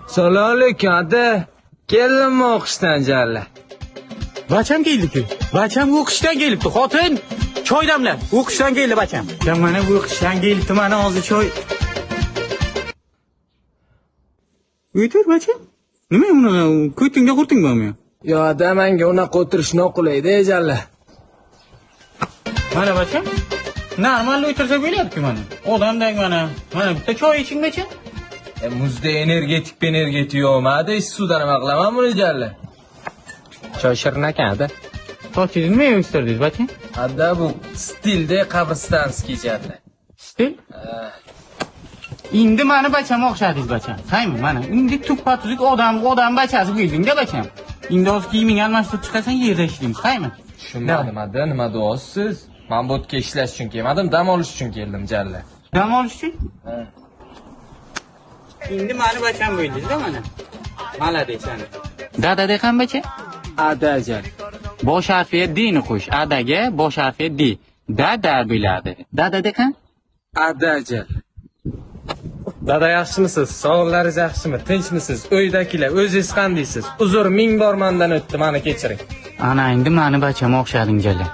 Salom alaykum, ada. Keldimmi o'qishdan jalla? Bacham keldi-ku. Bacham o'qishdan kelibdi. Xotin, choy damla. O'qishdan keldi bacham. Ya mana o'qishdan kelibdi, mana hozir choy. O'tir bacham. Nima uni ko'tingga qurtingmi? Yo, ada, menga unaqa o'tirish noqulayda, jalla. Mana bacham. Normal o'tirsa bo'ladi-ku mana. Odamdak mana. Mana bitta choy iching bacham. Muzda energetik energetik yo'qmi, ada? Suvda nima qilaman buni jalla? Choy shirin ekan, ada. Sochingizni nimaga o'stirdingiz bacham? Ada, bu stilda qabristanskiy jalla. Stil? Endi mani bacham o'xshadingiz bacham. Saymi mana? Endi tuppa tuzuk odam, odam bachasi bo'lding-da bacham. Endi hozir kiyimingni almashtirib chiqasan, yerda ishlaymiz, saymi? Tushunmadim, ada, nima deyapsiz? Men bu yerga ishlash uchun kelmadim, dam olish uchun keldim jalla. Dam olish uchun? Endi mani bacham bo'ldingiz-da mana. Malades ana. Dada deqan bacha? Ada jalla. Bosh harfiga D ni qo'sh. Adaga bosh harfi D. Dada bo'ladi. Dada deqan? Ada jalla. Dada yaxshimisiz? Sog'liqlaringiz yaxshimi? Tinchmisiz? Uydagilar, o'zingiz qandaysiz? Uzr, ming bor mendan o'tdi, meni kechiring. Ana endi mani bacham o'xshading jalla.